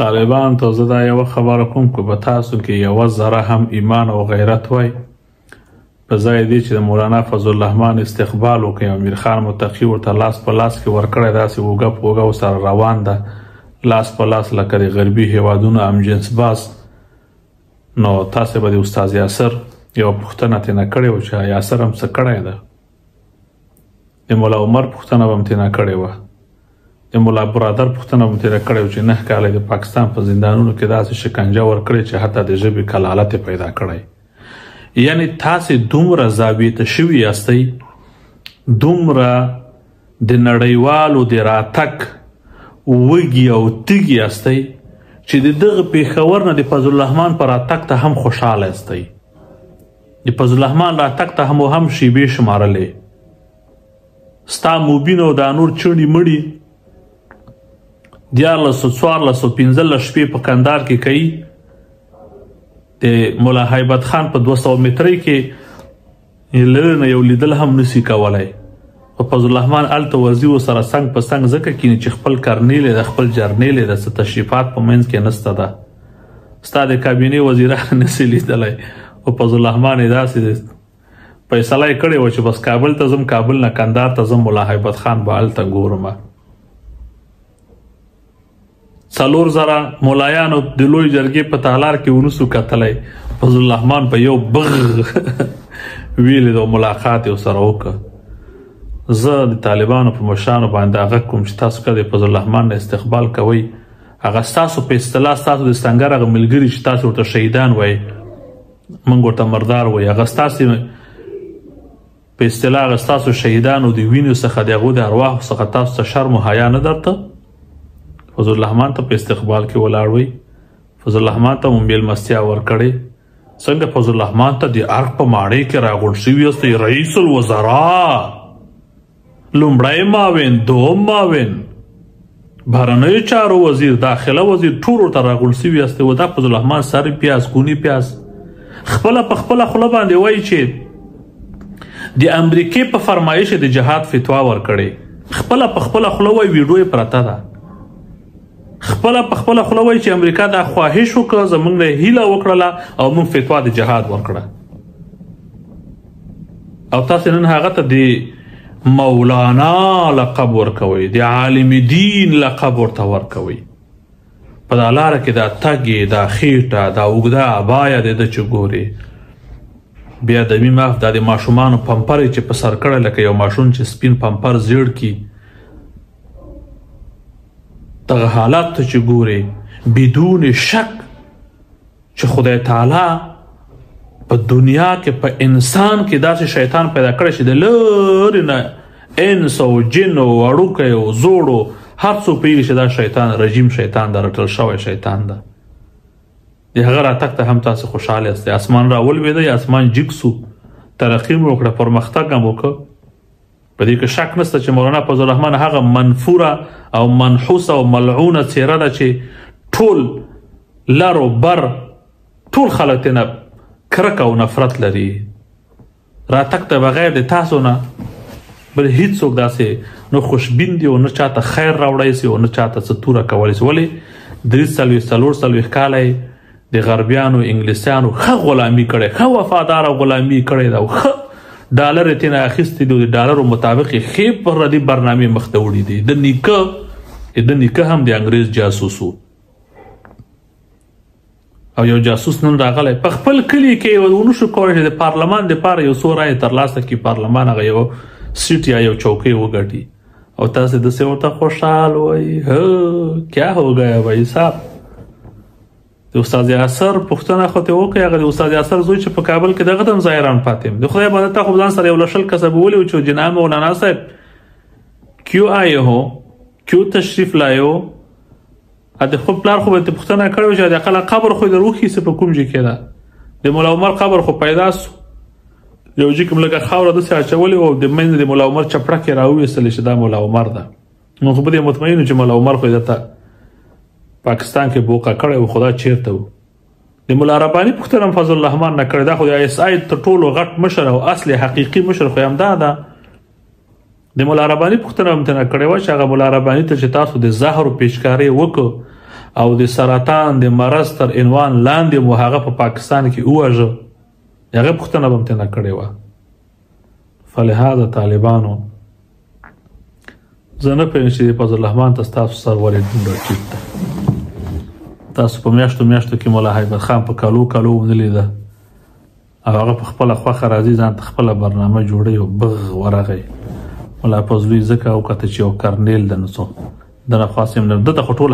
طالبان ته زه دا یوه خبره کوم، که په تاسو کې یوه ذره هم ایمان او غیرت وای، په ځای دې چې د مولانا فضل الرحمن استقبال وکړي او امیر خان متقي ورته لاس په لاس کې ورکړی، داسې اوږه په اوږه ورسره روان ده، لاس په لاس لکه د غربي هیوادونو همجنس باز، نو تاسې به د استاد یاسر یوه پوښتنه ترېنه کړې وه چې یاسر هم څه کړی ده، د ملا عمر پوښتنه به هم ترېنه کړې وه، د ملا برادر پوښتنه به هم ترېنه کړې وه چې 9 کاله د پاکستان په زندانونو کې داسې شکنجه ورکړې چې حتی د ژبې کلالت یې پیدا کړی. یعنی تاسې دومره زاویې ته شوي یاستئ، دومره د نړیوالو د راتګ وږي او تږي یاستئ چې د دغه پېښور نه د فضل الرحمن په راتګ ته هم خوشحاله یاستئ. د فضل الرحمن راتګ ته هم هم شیبې شمارلې. ستا مبین او دا نور چڼي مړي 13، 14، 15 شپې په کندهار کې کوي. د ملا هیبت خان په 200 مترۍ کې لرې نه یو لیدل هم نسی کولی. خو فضل الرحمن هلته ورځي ورسره څنګ په څنګ ځکه کیني چې خپل کرنیل یې ده، خپل جرنیل یې ده، څه تشریفات په منځ کې نسته ده. ستا د کابینې وزیران نسی لیدلی، خو فضل الرحمن یې داسې فیصله یې کړې وه چې بس کابل ته ځم، کابل نه کندهار ته ځم، ملا هیبت خان به هلته ګورم. 4000 ملایانو د لوی جرګې په تالار کې ونسو کتلی، فضل الرحمن په یو بغ ویلې د ملاقات یې ورسره وکړ. زه د طالبانو په مشرانو باندې هغه کوم چې تاسو کله د فضل الرحمن نه استقبال کوئ، هغه ستاسو په اصطلاح ستاسو د سنګر هغه ملګري چې تاسو ورته شهیدان وایئ، موږ ورته مردار وایي، هغه ستاسو په اصطلاح هغه ستاسو شهیدانو د وینو څخه، د هغو د ارواحو څخه تاسو ته شرم و حیا نه درته؟ فضل الرحمن ته په استقبال کې ولاړ وئ، فضل الرحمن ته مو مېلمستیا ورکړې. څنګه فضل الرحمن ته د ارګ په ماڼۍ کې راغونډ شوي یاستئ، رئیس الوزرا، لومړی معاون، دوم معاون، بهرنیو چارو وزیر، داخله وزیر، ټول ورته راغونډ شوي یاستئ. و دا فضل الرحمن سر پیاز، کونی پیاز، خپله په خپله خوله باندې وایي چې د امریکې په فرمایش د جهاد فتوا ورکړې. خپله په خپله خوله وایي، ویډیو یې پرته ده. خپله په خپله خوله وایي چې امریکا دا خواهش وکړه، زمونږ نه هیله وکړله او موږ فتوا د جهاد ورکړه. او تاسې نن هغه ته د مولانا لقب ورکوئ، د عالم دین لقب ورته ورکوئ. په دا لاره کې دا تګې، دا خېټه، دا اوږده عبایه د ده چې ګورې، بیا د معاف دا د ماشومانو پمپر یې چې په سر کړی لکه یو ماشوم چې سپین پمپر زیړ کي، دغه حالات ته چې ګورې، بدون شک چې خدای تعالی په دنیا کې په انسان کې داسې شیطان پیدا کړی چې د لرې نه انس او جن او وړوکی او زوړ او هر څوک پوهېږي چې دا شیطان رژیم شیطان ده، رټل شوی شیطان ده. د هغه راتګ ته هم تاسې خوشحاله یاستئ. اسمان را ولوېدی، اسمان جګ سو، ترقي مو وکړه، پرمختګ هم وکړ. په دې کې شک نشته چې مولانا فضل الرحمن هغه منفوره او منحوسه او ملعونه څېره ده چې ټول لر او بر ټول خلک ترېنه کرکه او نفرت لري. راتګ ته بغیر د تاسو نه بل هیڅوک داسې نه خوشبین دی او نه چاته خیر راوړی سي او نه چاته څه توره کولی سي. ولې 43، 44 کاله یې د غربیانو انګلیسیانو ښه غلامي کړې، ښه وفاداره غلامي کړې ده او ښه ډالر یې ترېنه اخیستي دي او د ډالرو مطابق یې ښې پردي برنامې مخته وړي دي. د نیکه هم د انګریز جاسوس و او یو جاسوس نن راغلی په خپل کلي کې ونه شو کولی چې د پارلمان دپاره یو څو رایې ترلاسه کړي، پارلمان هغه یو سیټ یا یو چوکۍ وګټي او تاسې داسې ورته خوشحال وئ. هه کیا هو ګیا بھائی صاحب. د استاد یاسر پوښتنه خو ترې وکړئ، هغه د استاد یاسر زوی چې په کابل کې دغه ته هم ظاهراً پاتې یم. د خدای باندې تا خو ځان سره یو له 20 کسه بولي و چې جناب مولانا صاحب کیو آئے هو، کیو تشریف لائے هو. د خپل پلار خو به ترې پوښتنه کړې وه چې د اقل قبر خو یې در وښیي چې په کوم ځای کې ده. د ملا عمر قبر خو پیدا سو، یو ځای کې لږه خاوره داسې اچولې وه او د منځ د ملا عمر چپړکې راوویستلې چې دا ملا عمر ده. نو خو به دې مطمئن چې ملا عمر خو یې درته پاکستان کې بوقه کړی و، خدا چیرته و. د ملا رباني پوښتنه هم فضل الرحمن نه کړې، دا خو د آی اس آی تر ټولو غټ مشر او اصلي حقیقي مشر خو یې همدا ده. د ملا رباني پوښتنه هم ترېنه کړې وه چې هغه ملا رباني ته چې تاسو د زهرو پیچکارې وکړو او د سرطان د مرض تر عنوان لاندې مو هغه په پاکستان کې وواژه؟ هغه پوښتنه به هم ترې نه کړې وه. فلهذا طالبانو، زه نه پوهېږم چې فضل الرحمن ته ستاسو سر ولې دومره ټیټ ده. تاسو په میاشتو میاشتو کې ملا هیبت خان په کلو کلو ونه لیده او هغه په خپله خوښه راځي، ځان ته خپله برنامه جوړوي او بغ ورغی. ملا فضلوی ځکه وکته چې یو کرنیل ده، نو څو دنه خاص هم نه ده، خو ټول